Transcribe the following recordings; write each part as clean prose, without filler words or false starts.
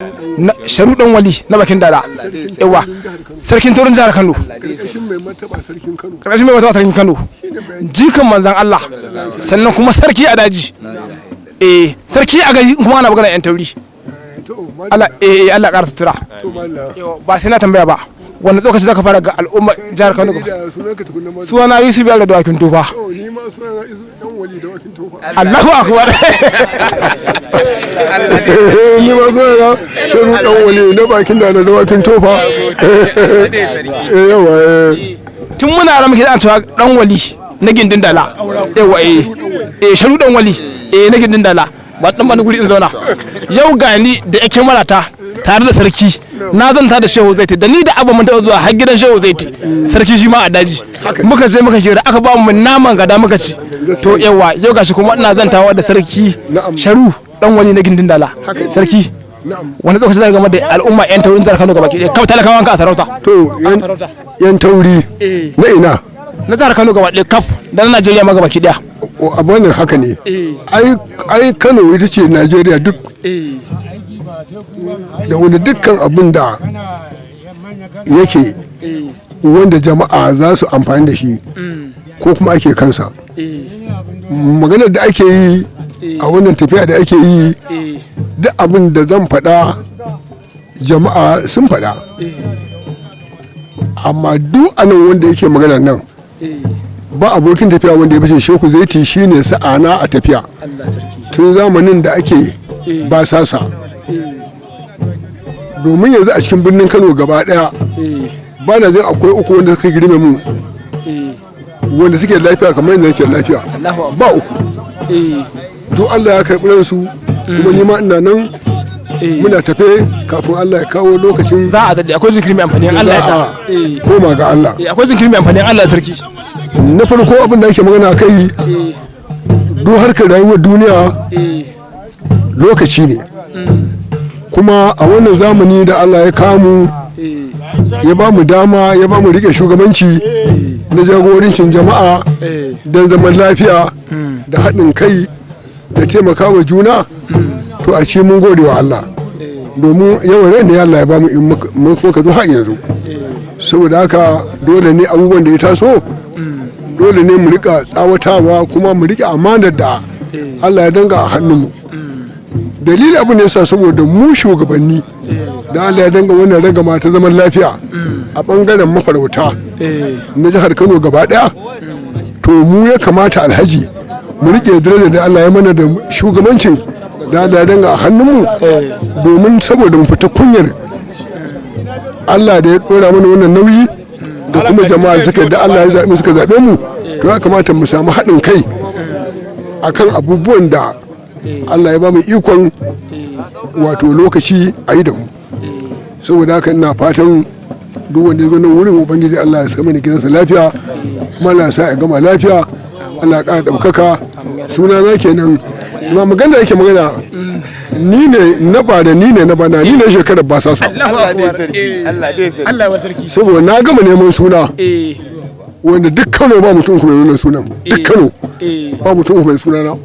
Na Sharu Dan Wali na bakin Dala, yawa, sarkin taurin jihar Kano. Karkashin mai martaba sarkin Kano. Karkashin mai martaba sarkin Kano, jikan manzan Allah, sannan kuma sarki a daji, eh, sarki a gari kuma ana magana yan tauri. To. Allah, eh, Allah ƙara sutura. To, mallam. Ba sai na tambaya ba, wannan lokaci zaka fara ga al'umma jihar Kano? Da sunanka tukunna ma. Sunana Yusuf Yaro da Wakin Tofa. To, ni ma sunana Isu Dan Wali da Wakin Tofa. Allahu akbar. Ni ma sunana Sharu Dan Wali na bakin da Wakin Tofa. Eh, yawa, eh. Tun muna ran muke ana cewa Dan Wali na gindin Dala, yawa, eh eh, Sharu Dan Wali, eh, na gindin Dala. Ba dan bani guri in zauna. Yau ga ni da yake marata tare da sarki, na zanta da Shehu Zaiti, da ni da Abba mun taɓa zuwa har gidan Shehu Zaiti, sarki shi ma a daji. Muka je muka shira, aka ba mu naman gada muka ci. To yawa, yau gashi kuma ina zantawa da sarki Sharu Dan Wali na gindin Dala. Sarki, wani lokaci zai game da al'umma yan taurin jihar Kano gaba ki ɗaya, kaf talakawan ka a sarauta? To, yan tauri na ina? Na jihar Kano gaba ɗaya kaf, da na Najeriya ma gaba ki ɗaya. Abu wannan haka ne. Ai Kano ita ce Najeriya duk, da wani dukkan abin da yake wanda jama'a za su amfani da shi ko kuma ake kansa. Maganar da ake yi a wannan tafiya da ake yi, duk abin da zan faɗa jama'a sun faɗa, amma duk anan wanda yake magana nan ba abokin tafiya wanda ya fice Shehu Zaiti. Shine sa'ana a tafiya tun zamanin da ake ba sasa, domin yanzu a cikin birnin Kano gaba daya ba na jin akwai uku wanda suka girme mu wanda suke lafiya kamar yadda nake lafiya, ba uku. Duk Allah ya karɓi ransu, kuma ni ma ina nan muna tafe kafin Allah ya kawo lokacin Za a daɗe, akwai jinkiri mai amfani Allah ya za da a koma ga Allah. Eh, akwai jinkiri mai amfani Allah, sarki. Na farko, abin da ake magana kai, duk harkar rayuwar duniya lokaci ne, kuma a wannan zamani da Allah ya kamu, ya ba mu dama, ya ba mu rike shugabanci na jagorancin jama'a don zaman lafiya da haɗin kai da taimakawa juna, to a ce mun gode wa Allah, domin yawan rai ne Allah ya ba mu in muka zo har yanzu. Saboda haka dole ne abubuwan da ya taso, dole ne mu rika tsawatawa kuma mu rike amanar da Allah ya danga a hannunmu. Dalilin abin da yasa, saboda mu shugabanni da Allah ya danga wannan ragama ta zaman lafiya a bangaren mafarauta na jihar Kano gaba daya, to mu ya kamata, alhaji, mu rike darajar da Allah ya mana da shugabancin da Allah ya danga a hannunmu, domin saboda mu fita kunyar Allah da ya dora mana wannan nauyi, da kuma jama'a suka da Allah ya zaɓe suka zaɓe mu. To ya kamata mu samu haɗin kai akan abubuwan da Allah ya ba mu ikon, wato lokaci a yi da mu. Saboda haka ina fatan duk wanda ya zo nan wurin, ubangiji Allah ya sami gidansa lafiya, kuma Allah ya sa ya gama lafiya, Allah ya ƙara ɗaukaka. Suna na kenan. Ma magana yake magana, ni ne na ba da ni ne na bana, ni ne shekarar ba sasa. Allah dai sarki, Allah dai sarki, Allah wa sarki. Saboda na gama neman suna wanda duk Kano ba mutum kuma mai sunan, duk Kano ba mutum mai sunana.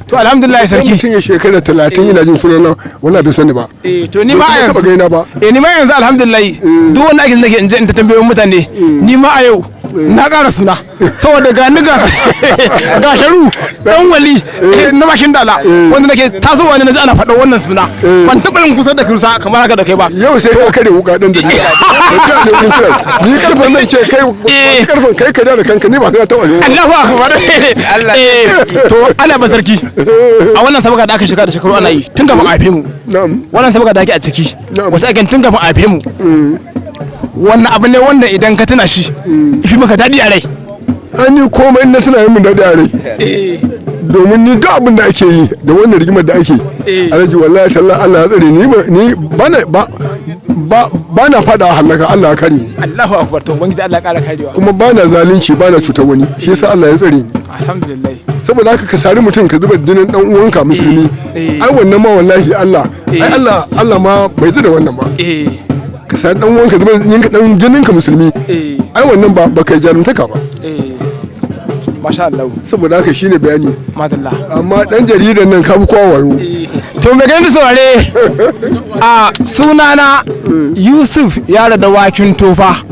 To, alhamdulillah, sai sarki. Mutum ya shekara 30 yana jin sunana, wallahi bai sani ba. Eh, to ni ma a Bai yanzu taɓa gaina ba. Eh, ni ma yanzu alhamdulillah, duk wani aikin da nake in je in ta tambayoyin mutane, ni ma a yau na ƙara suna, saboda ga ni ga Sharu Dan Wali na mashin Dala, wanda nake tasowa ne na ji ana faɗa wannan suna, ban taɓa yin kusa da kusa kamar haka da kai ba. Yau sai ka kare wuka ɗin da ni da ni kira ni karfin zan ce kai karfin kai ka da kanka, ni ba sai na taɓa yi. Allahu akbar. Eh, to Allah ba sarki, a wannan sabaka da aka shiga da shekaru ana yi tun kafin a haife mu, wannan sabaka da ake a ciki, wasu aikin tun kafin a haife mu, wannan abu ne wanda idan ka tuna shi fi maka daɗi a rai? An yi komai na tuna yin mun daɗi a rai, domin ni duk abin da ake yi da wannan rigimar da ake, alhaji, wallahi talla Allah ya tsare ni, ni bana ba ba na fada halaka, Allah ya kare ni. Allahu akbar. To ubangiji Allah ya ƙara karewa. Kuma bana zalunci, bana cutar wani, shi yasa Allah ya tsare ni. Alhamdulillah. Saboda haka ka sari mutum ka zuba jinin dan uwanka musulmi, ai wannan ma wallahi Allah, ai Allah ma bai da wannan ba. Ka sari dan uwanka, zuba jinin dan jininka musulmi, ai wannan ba kai jarumtaka ba. Masha Allah. Saboda haka shine bayani. Madalla. Amma dan jaridan nan ka bi kowa wayo. To mai ganin saurare, a sunana Yusuf Yara da Wakin Tofa,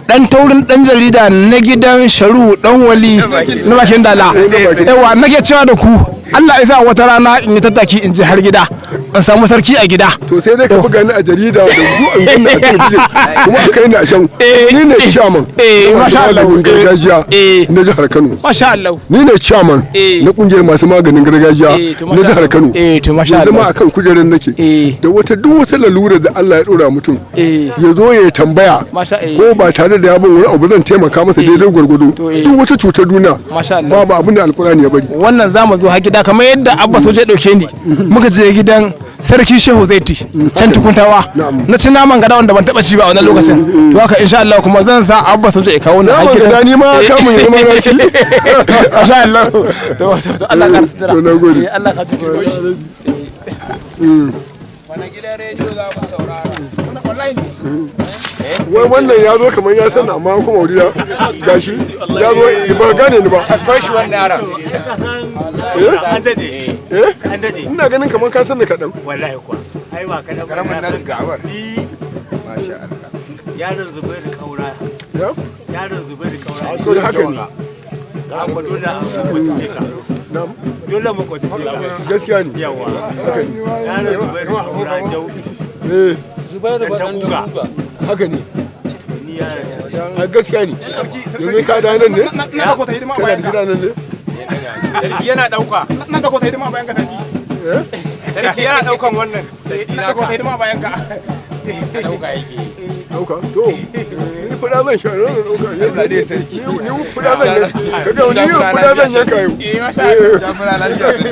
dan taurin dan jarida na gidan Sharu Dan Wali na bakin dala. Yawa nake cewa da ku, Allah ya sa wata rana in yi tattaki in je har gida in samu sarki a gida. To sai dai ka buga ni a jarida da zu an ganni a talabijin kuma a kai ni a can. Ni ne chairman Eh, na masu masha Allah. maganin gargajiya Eh. na jihar Kano. Masha Allah. Ni ne chairman Eh. na kungiyar masu maganin gargajiya Eh, to na masha jihar Allah. Kano. Eh, to masha Yanzu ma Allah. akan kujerar nake. Eh. Da wata duk wata lalura da Allah ya dora mutum Eh. ya zo ya tambaya, Masha eh. ko ba tare da ya bin wani abu, zan taimaka masa daidai gwargwado. To, eh. Duk wata cutar duniya, Masha Allah. babu abin da Alkurani ya bari. Wannan za mu zo har gida kamar yadda Abba Soja ya dauke ni muka je gidan Sarki Shehu Zaiti can Tukuntawa. Na'am. Na ci naman gada wanda ban taba ci ba a wannan lokacin. To haka insha Allah kuma zan sa Abba Soja ya kawo ni har Naman gidan. gada ni ma kamun ya zama na ci. Masha Allah. To Allah ka sutura. To, na gode. Eh, Allah ka tutura. Wani gidan rediyo za mu saurara? Wai wannan ya zo kamar ya san, amma kuma wuri ya gashi ya zo ba gane ni ba. Bashi wannan yaran. An daɗe. Eh. An daɗe. Ina ganin kamar ka san ni kaɗan. Wallahi kuwa. Ai ba kaɗan ba. Karamin nasu gawar. Ni Masha Allah. yaron Zubairu Kaura. Ya? Yaron Zubairu Kaura. Ko haka ne. Amma dole a makwatace ka. Na'am. Dole makwatace ka. Gaskiya ne. Yawa. Haka ne. Yaron Zubairu Kaura Jaubi. Eh. Dan ta guga. Haka ne. Ni yaron sa. A gaskiya ne. Yanzu ka da nan ne? Na da kota hidima a Kana bayan da ka. gida nan ne? Sarki yana ɗauka. Na da kota hidima a bayan ka, sarki. Sarki yana ɗaukan wannan. Sarki Na da kota hidima a bayan ka. ɗauka yake. Dauka. To ni fura zan sha, zan dauka. Allah dai sarki. Ni fura zan yanka. Kaga ni fura zan yanka yau. Eh, masha Allah. Shafura lafiya sarki.